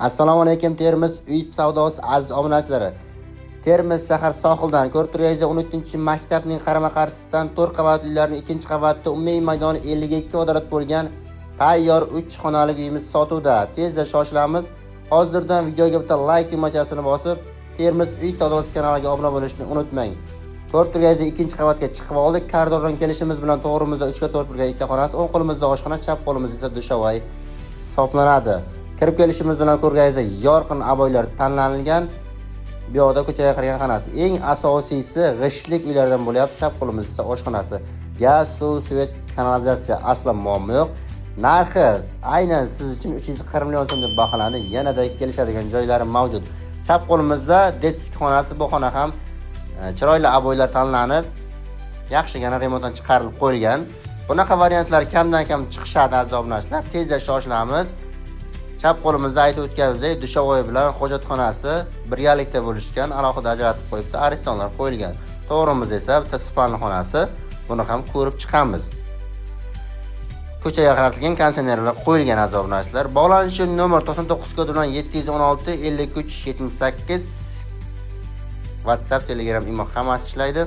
Assalomu alaykum, Termiz uy savdosi aziz obunachilari. Termiz shahar sohildan ko'rib turganingizdek 13-maktabning qarama-qarshisidan 4 qavatli uylarning 2-qavatida umumiy maydoni 52 kvadrat bo'lgan tayyor 3 xonali uyimiz sotuvda. Tezda shoshilamiz. Hozirdan videoga bitta like tugmachasini bosib, Termiz uy savdosi kanaliga obuna bo'lishni unutmang. Ko'rib turganingizdek 2-qavatga chiqib oldik. Koridordan kelishimiz bilan to'g'rimizda 3 ga 4 bo'lgan ikkita xonasi, o'ng qo'limizda oshxona, chap qo'limizda esa dushovoy hisoblanadi. Kirib kelishimiz bilan ko'rganingizdek yorqin aboylar tanlanilgan. Bu yoqda ko'chaga qaragan xonasi. Eng asosiysi g'ishtlik uylardan bo'lyapti. Chap qo'limizda esa oshxonasi. Gaz, suv, svet, kanalizatsiya aslo muammo yo'q. Narxi aynan siz uchun 340 million so'm deb baholandi. Yanada kelishadigan joylari mavjud. Chap qo'limizda детский xonasi, bu xona ham chiroyli aboylar tanlanib, yaxshigina remontdan chiqarilib qo'yilgan. Bunaqa variantlar kamdan kam chiqishadi, aziz obunachilar. Tezda shoshilamiz. Chap qo'limizda aytib o'tganimizdek dushovoy bilan hojatxonasi birgalikda bo'lishgan, alohida ajratib qo'yibdi, aristonlar qo'yilgan. To'g'rimizda esa bitta spalni xonasi, buni ham ko'rib chiqamiz. Ko'chaga qaratilgan konditsionerlar qo'yilgan, aziz obunachilar. Bog'lanish uchun nomer 99 kodi bilan 716 53 78. WhatsApp, Telegram, Imo hammasi ishlaydi.